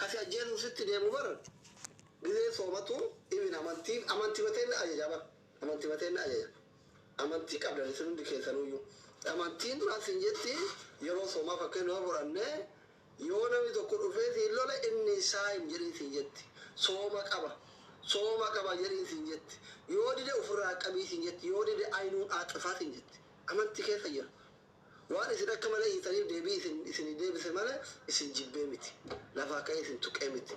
Kasi ajjeesuuf sitti deemu bar gizee soomatu ibin amantii amantii mateen ajaja bar amantii mateen ajaja. Amantii qabdan isin hundi keessanuyyuu. Amantiin duraa sin jetti yeroo soomaa fakkeenya yoo fudhannee yoo namni tokko dhufee siin lole inni saayim jedhiin siin jetti. Sooma qaba. Sooma qaba jedhiin siin jetti. Yoo dide ofirraa qabii siin jetti. Yoo dide aynuun aaxifaa siin jetti. Amantii keessa jira. Waan isin akka malee hiitaniif deebii isin isinii deebise malee isin jibbee miti. Lafaa ka'ee isin tuqee miti.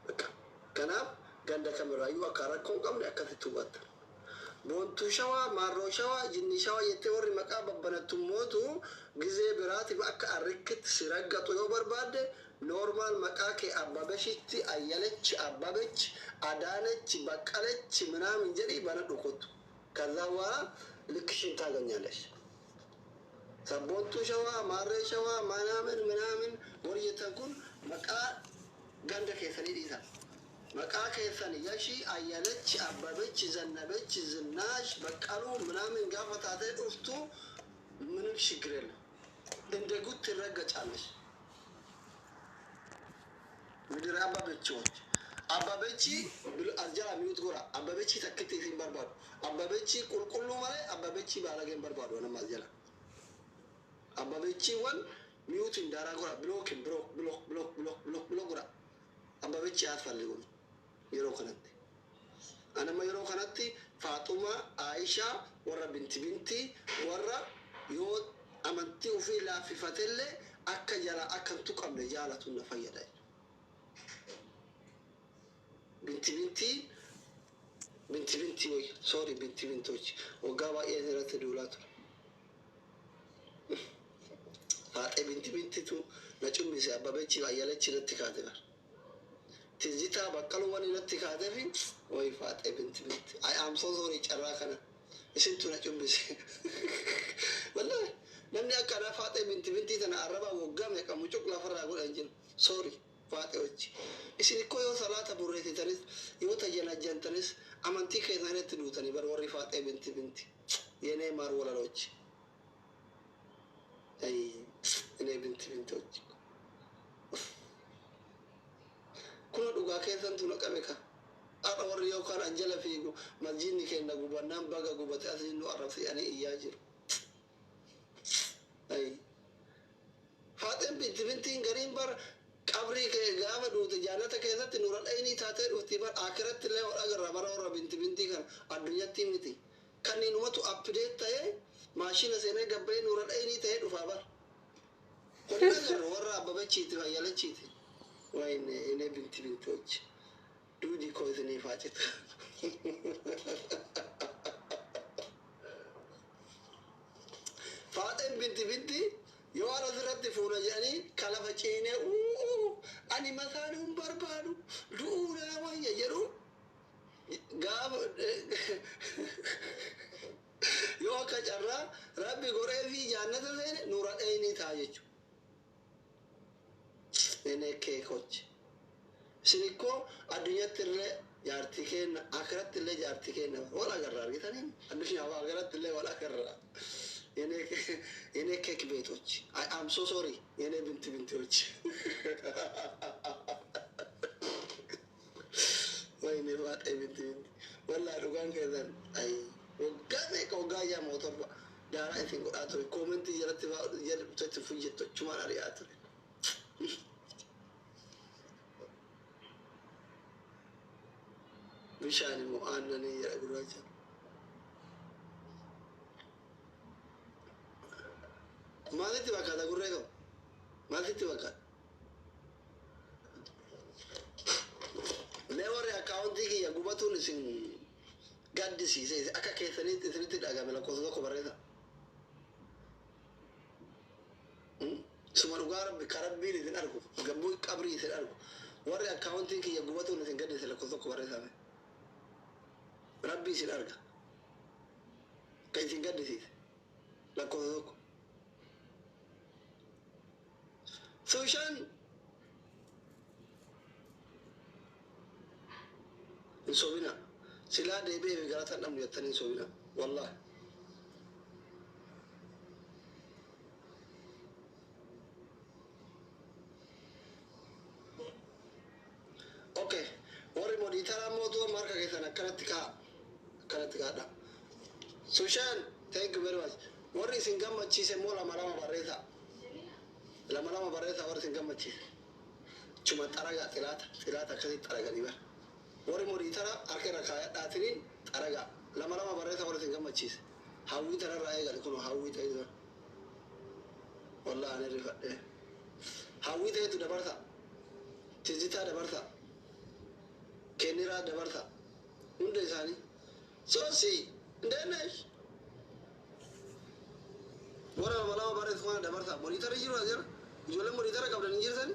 Bakka. Kanaaf ganda kamirraayyuu akka rakkoo hin qabne akkasitti hubattan. Boontuu shawaa, maarroo shawaa, jinnii shawaa jettee warri maqaa babbanattummootu gizee biraatiif akka arrikkitti si raggaxu yoo barbaadde normal maqaa kee Abbabeshitti, Ayyalech, Abbabech, Adaanech, Baqqalech ምናምን jedhii banadhu kottu. ከዛ በኋላ ልክሽን ታገኛለሽ። Sabboontuu shawaa, maarree shawaa, ምናምን ምናምን warri jettan kun maqaa ganda keessanii dhiisa. Maqaa keessan Yashi, Ayyalech, Abbabech, Zannabech, Zinnaash, Baqqaluu ምናምን gaafa taatee dhuftu ምንም ችግር የለም። እንደ ጉድ ትረገጫለሽ። ምድር አባበቺዎች አባበቺ አልጀላ ሚዩት ጎራ አባበቺ ተክት isin barbaadu አባበቺ qulqulluu malee አባበቺ baalageen barbaadu nama አልጀላ አባበቺwwan mute daaraa gora block block block block block block block gora አባበቺ አያስፈልጉም yeroo kanatti anama yeroo kanatti Faaxuma Aishaa warra binti binti warra yoo amantii ofii laaffifatellee akka jala akka hin tuqamne jaalatu na fayyada. Binti binti binti binti ወይ sorry binti bintoች waggaa baay'ee irratti duulaa ture. Faaxee binti bintitu na cummise Abbabechi Ayyalechi natti kaate bar. Tizitaa Baqqaluu wani natti kaateefi way faaxee binti binti. I am so sorry carraa kana isintu na cumbise. Wallahi namni akka anaa faaxee binti bintii tana arrabaa waggaa meeqa mucuq lafarraa godhan jiru. Sorry faaxeewochi. Isin ikkoo yoo salaata burreessitanis yoo tajanajjantanis amantii keessanitti duutanii bar warri faaxee binti binti. የኔ ማር ወለሎች አይ እኔ binti bintoች kun dhugaa keessantu na qabe ka har'a warri yookaan an jala fiigu masjiidni keenya gubannaan baga gubate asiin nu arrabsi'anii iyyaa jiru. Ay. Faaxeen binti bintiin gariin bar qabrii kee gaafa duute jaalata keessatti nura dhaynii taatee dhufti bar akiratti illee wal agarra bara warra binti bintii kana addunyatti miti. Kanniinumatu update ta'ee maashina seenee gabbayee nura dhaynii ta'ee dhufaa bar. Kun agarra warra abbabachiiti fayyalachiiti. ወይኔ እኔ binti bintoች duudi koo isiniif haa citu. Faaxeen binti binti yoo ala asirratti fuuna jedhanii kalafa ciinee uu ani mataan hin barbaadu du'uu naa wayya jedhu gaafa yoo akka carraa rabbi godhee fi jaannata seene nura dheeyinii ta'a jechuudha. እኔ keekoች isin ikkoo addunyatti illee jaartii kenna akiratti illee jaartii kenna wal agarra argitanii addunyaa akiratti illee wal agarra. የኔ ኬክ ቤቶች I am so sorry የኔ binti bintiዎች ወይኔ faaxee binti binti wallaa dhugaan keessan ay waggaa meeqa waggaa jaama torba daaraa isin godhaa ture koomentii jalatti jalatti fuyjettu achumaan ari'aa ture. Bishaan immoo aannanii jedha gurraacha. Maalitti fakkaata gurree qabu? Maalitti fakkaata? Mee warri akkaawuntii kiyya gubatuun isin gaddisiise akka keessanitti isinitti dhagame lakkoofsa tokko barreessa. Suma dhugaa rabbi ka rabbiin isin argu gabbuu qabrii isin argu warri akkaawuntiin kiyya gubatuun isin gaddisiise lakkoofsa tokko barreessa. Rabbi isin arga. Kan isin gaddisiise lakkoofsa tokko. Sooshaan hin sobina. Silaa deebi'ee fi galata hin dhabnu jettanii hin sobina. Wallaahi. Monitor mootuu amma harka keessan akkanatti kaa'a. Akkanatti kaa'adha. Sushaan, thank you very much. Warri isin gammachiise immoo lama lama barreessaa. Lama lama barreessaa warri isin gammachiise. Chuma xaragaa xilaata xilaata akkasitti xaraganii bara. Warri monitor harka irra kaayadhaatiniin xaragaa. Lama lama barreessaa warri isin gammachiise. Hawwii tanarraa eegale kunoo hawwii ta'e dura. Wallaahi ani rifadhee. Hawwii ta'etu dabarsa. Tizitaa dabarsa. Kenniraa dabarsa. Hunda isaanii. Soosii እንዴት ነሽ? Warra lama lama barreessu kana dabarsa. Monitor jiru as jira. Ijoolleen monitor qabdan hin jirtani?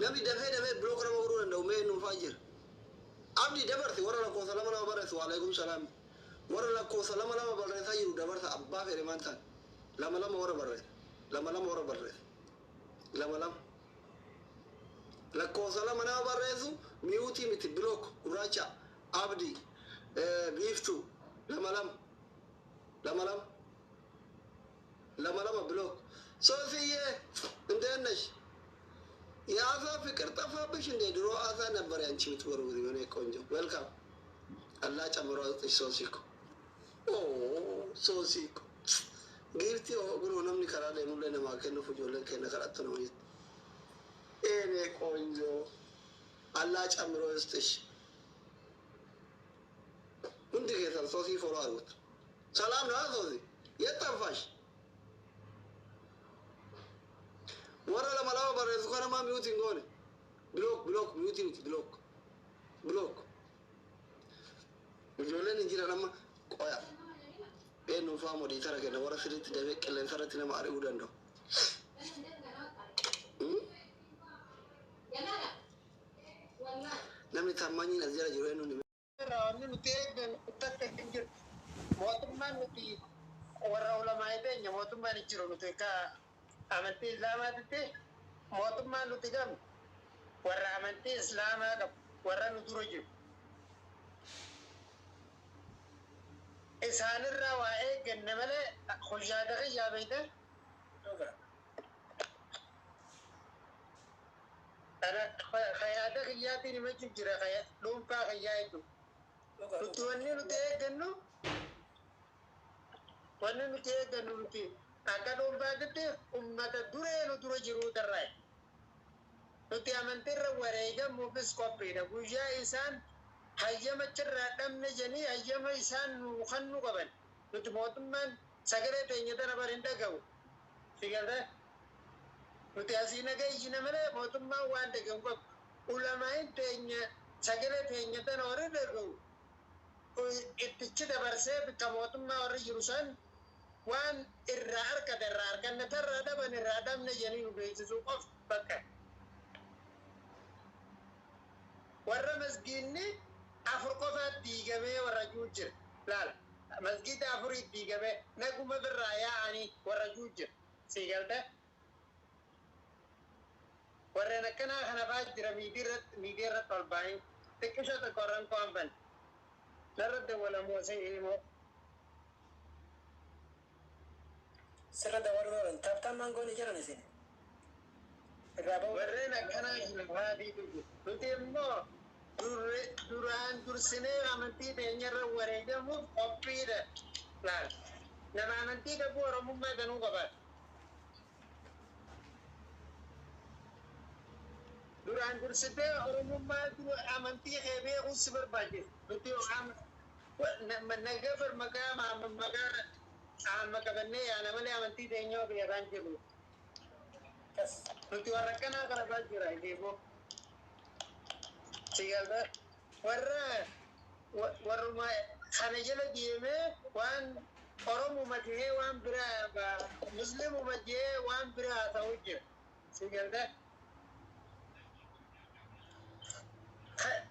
Namni dafee dafee block nama godhuu danda'u mee nuufaa jira. Abdi dabarsi warra lakkoofsa lama lama barreessu waalaikum salaam. Warra lakkoofsa lama lama barreessaa jiru dabarsa abbaa fedhe maan ta'an. Lama lama warra barreessa. Lama lama warra barreessa. Lama lama. Lakkoofsa lama nama barreessu mute miti block gurraacha abdi biiftuu lama lama lama lama lama lama block. ሶፊዬ እንዴት ነሽ? የአሳ ፍቅር ጠፋብሽ እንዴ? ድሮ አሳ ነበር ያንቺ የምትወረውሪ። የሆነ ቆንጆ welcome። አላህ ጨምሮ አውጥሽ። ሶሲ እኮ ኦ ሶሲ እኮ giiftii kunoo namni karaa deemullee namaa kennuuf ijoolleen kenna kadhattu nama jetti. የኔ ቆንጆ አላህ ጨምሮ ይስጥሽ። Hundi keessan ሶሲ follow አድርጉት። ሰላም ነው ሶሲ? የት ጠፋሽ? Warra lama lama barreessu kana mute hin goone. Block block mute miti block block. Ijoolleen hin jiran amma qoya. Eenyuun fa'aa monitor kenna warra sirriitti dafee qilleensa irratti nama ari'uu danda'u. Namni taammanyiin as jala jiru eenyuun Irraa wanni nuti eeggannu takka hin jiru. Mootummaan nuti warra ulamaa teenya mootummaan hin jiru nuti akka amantii islaamaatitti mootummaan nuti qabnu warra amantii islaamaa qabu warra nu dura jiru. Isaanirraa waa eegganne malee hojjaata kiyyaa beekte. Hayaata kiyyaatiin himachuuf jira dhuunfaa kiyyaa jechuudha. Nuti wanni nuti eeggannu wanni nuti eeggannu nuti akka dhuunfaatitti ummata duree nu dura jiruu darraa. Nuti amantiirra wareegamuufis qophiidha. Guyyaa isaan hayyama achirraa dhabne jedhanii hayyama isaan nu kennu qaban. Nuti mootummaan sagalee teenya tana bar hin dhaga'u. Si galtee? Nuti asii naga iyyina malee mootummaan waan dhaga'u qabu. Ulamaa'in teenya sagalee teenya tana warri dhaga'u. Ittichi dabarsee bikka mootummaa warri jiru san waan irraa argate irraa arganne tarraa dhaban irraa dhabne jedhanii nu beeksisuu qof bakka. Warra masgiinni afur qofaat diigamee warra jiru jira. Laala masgiida afurii diigamee naguma birraa yaa'anii warra jiru jira. Sii galtee? Warreen akkanaa kana fa'aa jira miidii irratti ol ba'anii xiqqisho tokko warreen ko'an narra dawwalamoo immoo. Sirra dawwaluu oolan tap tap maangoon jiran isin. Irraa ba'uu. Warreen akkanaa kana fa'aatiitu jiru. Nuti immoo duraan dursinee amantii teenyarra wareegamuuf qophiidha. Laal nama amantii qabu oromummaa danuu qaba. Duraan dursitee oromummaa amantii kee beekuun si barbaachisa. Nuti naga bar maqaa maqaa amma qabannee yaana malee amantii teenyaa beekaan jiru. Nuti warra akkanaa kana fa'aa jira eeguu. Si galtee warra warruma kana jala deemee waan oromuma ta'ee waan biraa muslimuma jee waan biraa ta'uu jira. Si galtee.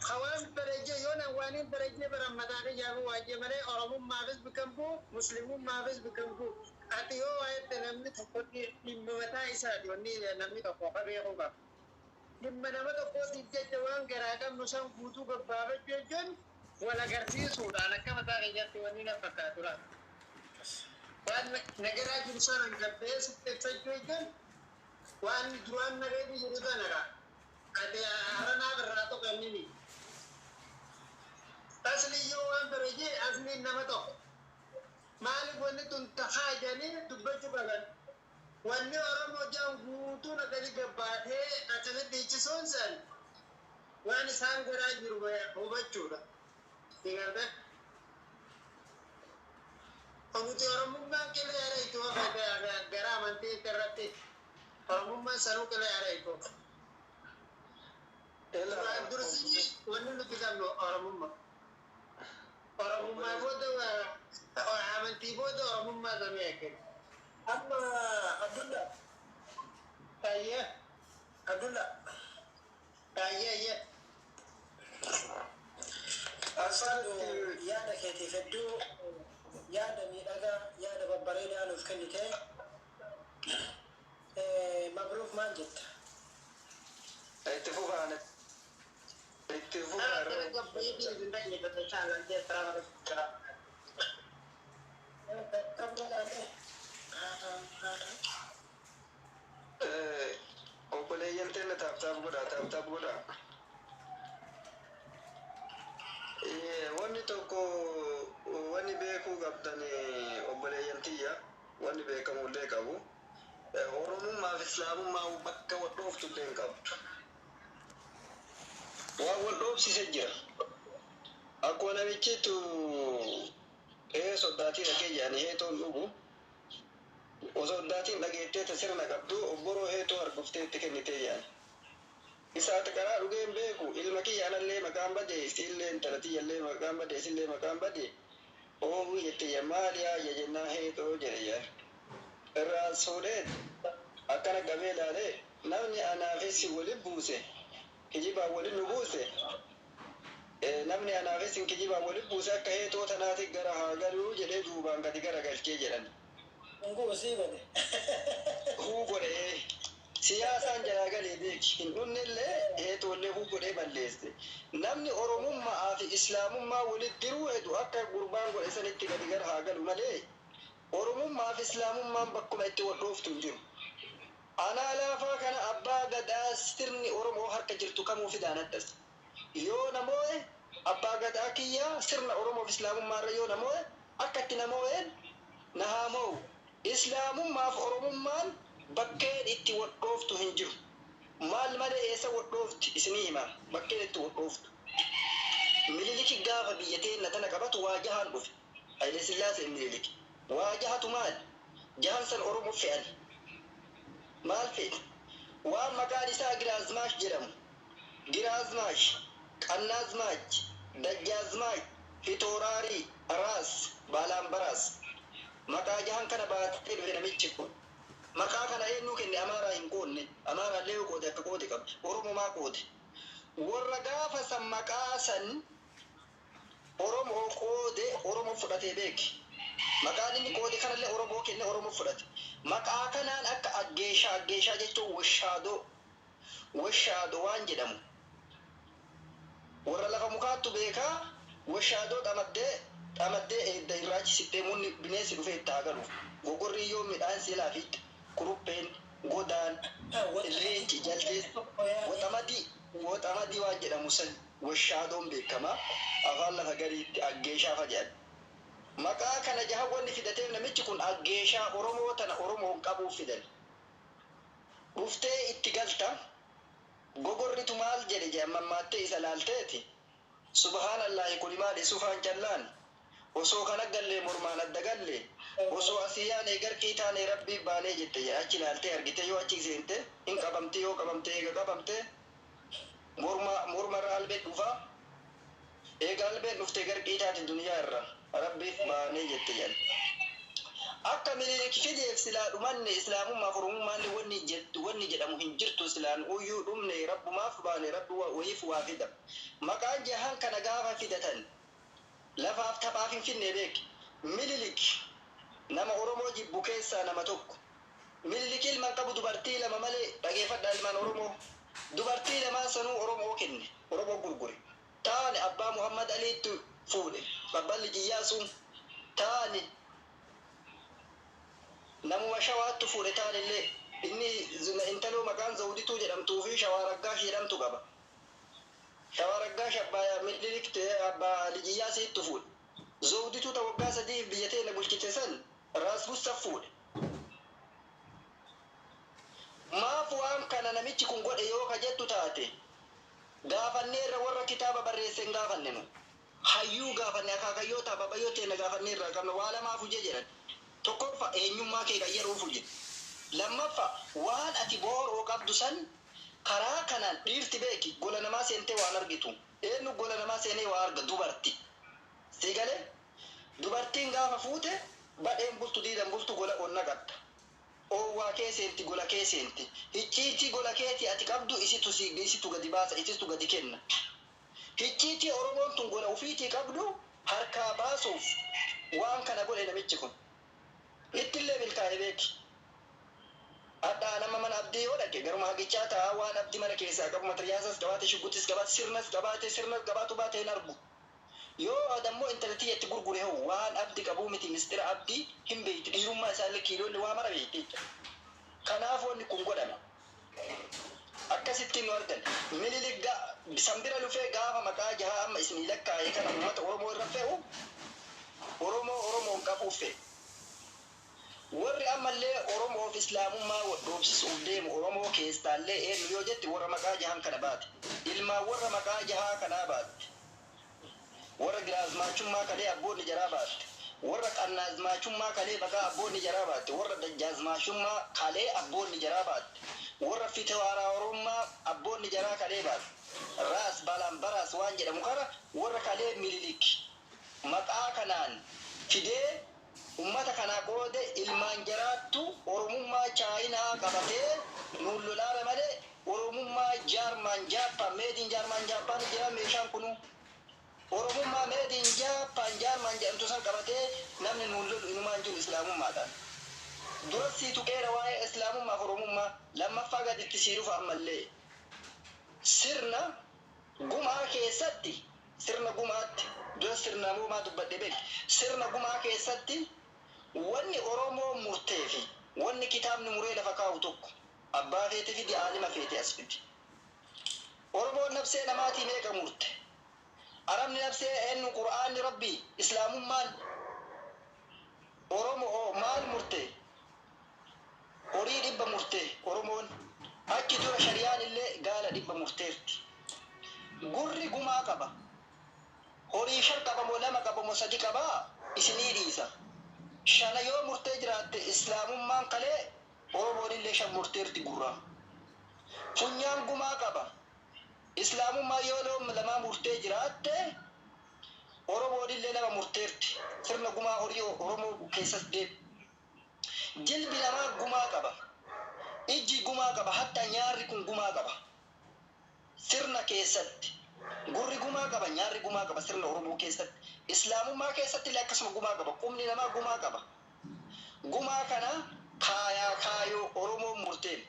Hawaan darajee yoo na waan hin darajee baran mataan ijaabu waajjee malee oromummaafis bakka bu'u muslimummaafis bakka bu'u. Ati yoo waa'ee namni tokko dhimma mataa isaati wanni namni tokko qabeekuu qaba. Dhimma nama tokkootiif jecha waan garaa qabnu san guutuu gabbaafachuu jechuun wal agarsiisuudhaan akka mataa keenyatti wanni na fakkaatu laata. Waan nagaraa jiru sana gabbee sitti ibsachuu jechuun waan duraan nagee jiru sana kaa. Ati haranaa birraa tokko innini. Asliyyuu waan fedhe jee asliin nama tokko. Maaliif wanni tun tahaa jedhanii dubbachuu qaban. Wanni Oromoo jedhan guutuun akkasi gabbaatee akkasitti dhiichisuun san waan isaan godhaa jiru hubachuudha. Digaltee. Nuti Oromummaan qilee areetu gara amantii irratti Oromummaan sanuu qilee areetu. Duraan dursii wanni nuti qabnu Oromummaa. Oromummaa booda amantii booda Oromummaa samii eegale. Amma Abdullah. Ayyee. Abdullah. Ayyee ayyee. Alfaadhu, yaada keetiif hedduu yaada miidhagaa, yaada babbareedaa nuuf kennite. Mabruuk, maal jetta? Itti fufaan, itti fufaan. Gabbayyee dhaggeeffate caalaan jee taraa. Obboleeyyan teenya, tap tap godhaa, tap tap godhaa. Wanni tokko wanni beekuu qabdan, obboleeyyan tiyya, wanni beekamullee qabu. Oromummaa fi Islaamummaa bakka wal dhooftu illee hin qabdu. Waan wal dhoofsise jira. Akkuma namichitu ee soddaatii dhaqee jedhanii heetoon dhugu. Osoo soddaatiin dhageettee ta sirna qabdu obboroo heetoo arguftee itti kennitee jedhan. Isaati karaa dhugee hin beeku, ilma kiyya anallee maqaan bade, isiillee intala tiyyallee maqaan bade, isillee maqaan bade. Oowwi jette, yaa maali haayya jennaan heetoo jedhe jedhan. Irraa fuudhee akkana qabee ilaalee, namni anaafis wali buuse, kijibaan wali nu buuse, namni anaafis kijibaan wali buuse akka heetoo tanaati gara haa galuu jedhee duubaan gadi gara galchee jedhan. Nguu sii godhe. Huu godhee siyaasaan jalaa galee beeki hin dhunnellee heetoollee huu godhee balleesse. Namni Oromummaa fi Islaamummaa walitti diruu hedu akka gurbaan godhe sanitti gadi gara haa galu malee Oromummaa fi Islaamummaan bakkuma itti wal dhooftu hin jiru. Anaa laafaa kana abbaa gadaa sirni Oromoo harka jirtu kamuu fidaan addas. Yoo namoo'e abbaa gadaa kiyyaa sirna Oromoo fi Islaamummaa irra yoo namoo'e akka itti namoo'een na haa moo'u. Islaamummaa fi Oromummaan bakkeen itti wal dhooftu hin jiru. Maal malee eessa wal dhoofti isinii hima, bakkeen itti wal dhooftu. Miniliki gaafa biyya teenna tana qabatu waa jahaan dhufe. Haile Sillaasee Miniliki. Waa jahatu maali? Jahan san Oromoo fe'an. Maal fe'e? Waan maqaan isaa Giraazmaash jedhamu. Giraazmaash, Qannaazmaash, Dajjaazmaash, Fitooraarii, Raas, Baalaambaraas. Maqaa jahan kana baatee dhufe namichi kun. Maqaa kana eenyuu kenne? Amaaraa hin qoonne. Amaaraallee yoo qoode akka qoode qaba. Oromoo qoode. Warra gaafa san maqaa san Oromoo qoode Oromoo fudhatee beeki. Maqaan inni qoode kanallee Oromoo kenne, Oromoo fudhate. Maqaa kanaan akka aggeeshaa, aggeeshaa jechuun washaadoo, washaadoo waan jedhamu. Warra lafa mukaattu beekaa, washaadoo xamaddee xamaddee eedda irraachisittee munni bineensi dhufee itti haa galuuf. Gogorrii yoo midhaan silaa fiixxe, kurupheen, godaan, leenci, jaldeessi, waxamadii, waxamadii waan jedhamu san washaadoon beekama. Afaan lafa gariitti aggeeshaa fa jedhan. Maqaa kana jaha wanni fidateef namichi kun aggeeshaa Oromoo tana Oromoon qabuuf fidan. Dhuftee itti galta. Gogorritu maal jedhe jedhan, mammaattee isa laalteeti. Subhaanallahi, kuni maali sufaan callaan? Osoo kana gallee mormaan adda galle, osoo asii yaane garqii taane, rabbii baanee jette jedhe. Achi laaltee argite, yoo achi seente hin qabamte, yoo qabamte eega qabamte morma mormarra albeen dhufa, eega albeen dhufte garqii taate duniyaa irra, rabbiif baanee jette jedhe. Akka Minilik fideef silaa dhumanne, Islaamummaaf Oromummaan wanni jettu wanni jedhamu hin jirtu, silaan uyyuu dhumne, rabbumaaf baane, rabbi wayiif waa fida. Maqaan jahan kana gaafa fidatan lafaaf taphaaf hin finne beek. Minilik nama Oromoo jibbu keessaa nama tokko. Minilik ilmaan qabu dubartii lama malee, dhageeffadhaa ilmaan Oromoo. Dubartii lamaan sanuu Oromoo kenne, Oromoo gurgure. Taane abbaa Muhammad Aliitti fuudhe, abbaan Lijiyyaasuun taane namuma Shawaattu fuudhe taanillee. Inni intaloo maqaan Zawudituu jedhamtuu fi Shawaaraggaash jedhamtu qaba. Shawaaraggaash abbaa Minilik abbaa Lijiyyaa siittu fuudhe. Zawudituu ta waggaa 3 biyya teenya bulchite san Raasbussa fuudhe. Maaf waan kana namichi kun godhe yoo ka jettu taate, gaafanneerra warra kitaaba barreesse hin gaafanne nu. Hayyuu gaafanne, akaakayyoota ababayyoo teenya gaafanneerra qabna. Waa lamaaf huje jedhan. Tokkoffaa, eenyummaa kee qayyaruuf huje. Lammaffaa, waan ati booroo qabdu san karaa kanaan dhiirti beeki gola namaa seentee waan argitu. Eenyu gola namaa seenee waa arga? Dubarti. Si galee? Dubartiin gaafa fuute badheen bultu, diidan bultu, gola onna qabda. Oowwaa kee seenti, gola kee seenti. Hicciitii gola keetii ati qabdu isitu si isitu gadi baasa, isitu gadi kenna. Hicciitii Oromoon tun gola ufiitii qabdu harkaa baasuuf waan kana godhe namichi kun. Ittillee milkaa'e beeki. Hadhaa nama mana abdii yoo dhaqe garuma hagichaa ta'a, waan abdii mana keessaa qabu matariyaasas qabaate, shuggutis qabaate, sirnas qabaate, sirnas qabaatu baate hin argu. Yoo adammoo intala itti gurgure hoo, waan abdi qabuu miti, mistira abdii hin beektu, dhiirummaa isaallee kiiloonni waa mara beekti jechuudha. Kanaaf wanni kun godhame. Akkasittiin nu argan. Minilik sanbira lufee gaafa maqaa jahaa amma isinii lakkaa'e kana uummata Oromoo irra fe'u, Oromoo Oromoon qabuuf fe'e. Warri ammallee Oromoof Islaamummaa dhoofsisuuf deemu Oromoo keessaallee eenyu yoo jette, warra maqaa jahan kana baate. Ilmaan warra maqaa jahaa kanaa baatte. Warra giraazmaachummaa kalee abboonni jaraa baatte. Warra qannaazmaachummaa kalee maqaa abboonni jaraa baatte. Warra dajjaazmaachummaa kalee abboonni jaraa baatte. Warra fitawaaraa abboonni jaraa kalee baatte. Raas balaan waan jedhamu kana warra kalee Mililik maqaa kanaan fidee ummata kanaa qoode, ilmaan jaraattu Oromummaa Chaayinaa qabatee nuun lolaara malee, Oromummaa Jaarmaan Jaappaan, made in Jaarmaan Jaappaan jira meeshaan kunu. Oromummaa made in Jaappaan Jaarmaan jedhamtu san qabatee namni nuun lolu inumaan jiru Islaamummaadhaan. Dura sii tuqeera waa'ee Islaamummaaf Oromummaa, lammaffaa gaditti sii dhufa ammallee. Sirna gumaa keessatti, sirna gumaatti, dura sirna gumaa dubbadhe beek, sirna gumaa keessatti wanni Oromoo murtee fi wanni kitaabni muree lafa kaa'u tokko. Abbaa feete fidi, aalima feete as fidi. Oromoon nafsee namaatii meeqa murte? Arabni nafsee eenyu, Qur'aanni Rabbii, Islaamummaan Oromoo maal murte? Horii 100 murte Oromoon. Achi dura shariyaan illee gaala 100 murteerti. Gurri gumaa qaba. Horii 5 qaba moo 2 qaba moo 3 qabaa, isinii dhiisa. Shana yoo murtee jiraatte Islaamummaan kalee, Oromoon illee 5 murteerti gurraa. Funyaan gumaa qaba. Islaamummaa yoo loon lamaa murtee jiraatte, Oromoon illee 2 murteerti. Sirna gumaa horii Oromoo keessas deemu. Jilbi namaa gumaa qaba. Ijji gumaa qaba. Hatta nyaarri kun gumaa qaba. Sirna keessatti. Gurri gumaa qaba, nyaarri gumaa qaba sirna Oromoo keessatti. Islaamummaa keessatti illee akkasuma gumaa qaba. Qubni namaa gumaa qaba. Gumaa kana kaayaa kaayoo Oromoon murteen.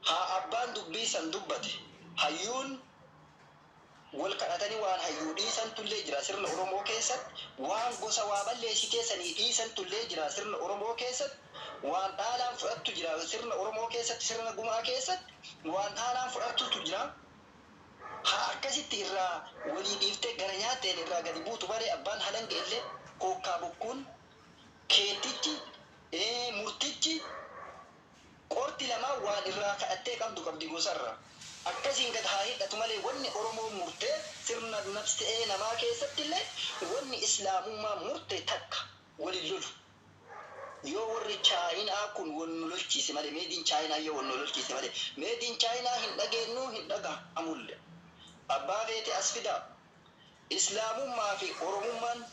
Haa abbaan dubbii san dubbate. Hayyuun wal kadhatanii waan hayyuu dhiisan tullee jira sirna Oromoo keessatti. Waan gosa waa balleessitee sanii dhiisan tullee jira sirna Oromoo keessatti. Waan dhaalaan fudhattu jira sirna Oromoo keessatti, sirna gumaa keessatti. Waan dhaalaan fudhattutu jira. Haa akkasitti irraa walii dhiiftee gara nyaateen irraa gadi buutu malee, abbaan halanga illee kookkaa bokkuun keetichi murtichi qorti lamaa waan irraa kadhattee qabdu qabdi gosarra. Akkasiin gad haa hidhatu malee, wanni Oromoo murtee sirna nafsee namaa keessatti illee wanni Islaamummaa murte takka, walin lolu. Yoo warri Chaayinaa kun wal nu lolchiise malee, made in Chaayinaa yoo wal nu lolchiise malee, made in Chaayinaa hin dhageenyu, hin dhagahamulle. Abbaa feete as fidaa. Islaamummaa fi Oromummaan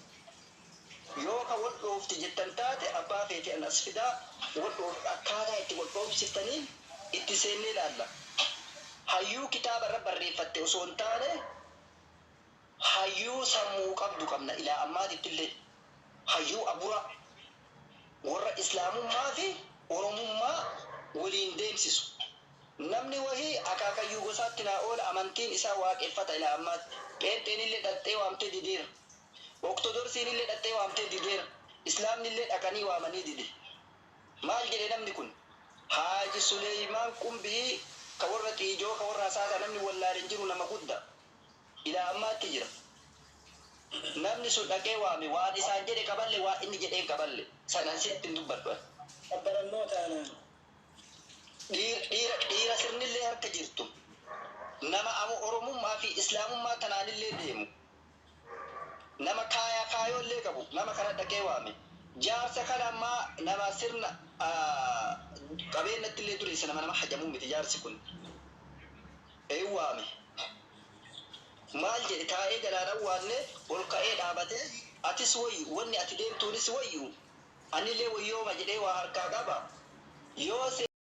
yoo ka wal dhoofti jettan taate, abbaa feete an as fidaa, wal dhoof, akkaataa itti wal dhoofsiftaniin itti seennee ilaalla. Hayyuu kitaaba irra barreeffatte osoo hin taane, hayyuu sammuu qabdu qabna ilaa ammaatitti illee. Hayyuu abura warra Islaamummaa fi Oromummaa waliin deemsisu. Namni wahii akaakayyuu gosaatti naa oola, amantiin isaa waaqeffata ilaa ammaatti. Pheenxeen illee dhaxxee waamtee dideera. Oktodorsiin illee dhaxxee waamtee dideera. Islaamni illee dhaqanii waamanii dide. Maal jedhe namni kun? Haaji Suleymaan Qumbii ka warra Xiijoo ka warra Hasaasa namni wallaale hin jiru, nama gudda ilaa ammaatti jira. Namni sun dhaqee waame, waan isaan jedhe qaballe, waan inni jedheen qaballe sanan sitti hin dubbadhu. Abbarannoo taanaan. Dhiira dhiira sirnillee harka jirtu, nama amu Oromummaa fi Islaamummaa tanaanillee deemu, nama kaayaa kaayoollee qabu, nama kana dhaqee waame. Jaarsa kana ammaa nama sirna qabeenyatti illee dureessa, nama nama hajamuu miti jaarsi kun. Ee, waame. Maal jedhe? Taa'ee jalaan waanne, ol ka'ee dhaabatee, "Atis wayyu, wanni ati deemtuunis wayyu, anillee wayyooma," jedhee waa harkaa qaba yoo.